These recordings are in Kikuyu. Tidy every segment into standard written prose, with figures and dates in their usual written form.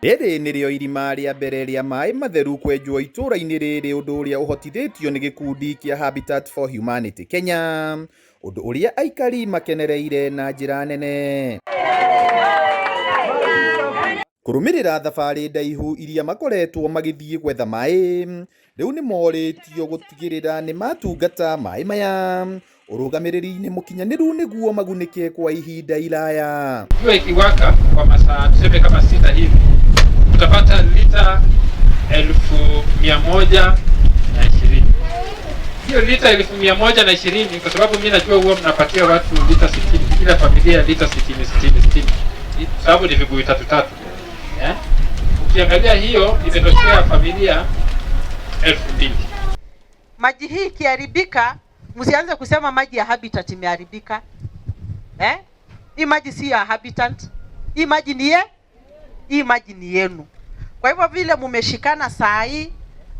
Rĩrĩ nĩrĩo irima rĩa mbere rĩa maĩ matheru kwenjwo itũũra-inĩ rĩrĩ, ũndũ ũrĩa ũhotithĩtio nĩ gĩkundi kĩa Habitat for Humanity Kenya, ũndũ ũrĩa aikari makenereire na njĩra nene. Kũrũmĩrĩra thabarĩ ndaihu iria makoretwo magĩthiĩ gwetha maĩ, rĩu nĩ morĩtio gũtigĩrĩra nĩ matungata maĩ maya ũrũgamĩrĩri-inĩ mũkinyanĩru nĩguo magunĩke kwa ihinda iraya. Jua ikiwaka kwa masaa tuseme kama 6 hivi, utapata lita 120,000. Hiyo lita 120,000, kwa sababu mimi najua huwa mnapatia watu lita 60, kila familia lita 60 60 60, sababu ni vibuyu tatu tatu, eh? Ukiangalia hiyo imetoshea familia 2000. Maji hii ikiharibika, msianze kusema maji ya Habitat imeharibika. Eh? Hii maji si ya Habitat. Hii maji ni ye? Hii maji ni yenu. Kwa hivyo vile mumeshikana saa hii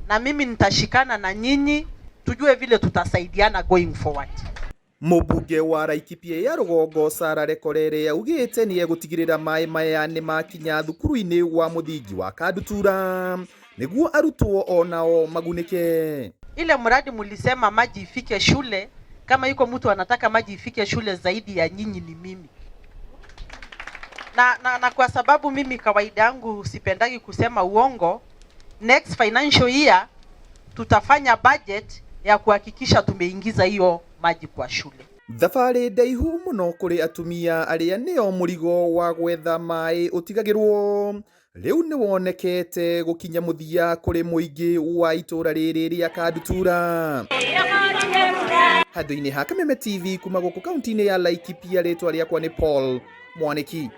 na mimi nitashikana na nyinyi, tujue vile tutasaidiana going forward. Mũmbunge wa Laikipia ya rũgongo Sarah Lekorere augĩte nĩ egũtigĩrĩra maĩ maya nĩ makinya thukuru-inĩ wa mũthingi wa Kandutura nĩguo arutwo onao magunĩke. Ile mradi mulisema maji ifike shule, kama yuko mtu anataka maji ifike shule zaidi ya nyinyi ni mimi. Na kwa sababu mimi kawaida yangu sipendagi kusema uongo, next financial year tutafanya budget ya kuhakikisha tumeingiza hiyo maji kwa shule. Thabarĩ ndaihu mũno kũrĩ atumia arĩa nĩo mũrigo wa gwetha maĩ ũtigagĩrwo rĩu nĩ wonekete gũkinya mũthia kũrĩ mũingĩ wa itũũra rĩrĩ rĩa Kandutura. Handũ-inĩ ha Kameme TV kuma gũkũ kaunti-inĩ ya Laikipia, rĩtwa rĩakwa nĩ Paul Mwaniki.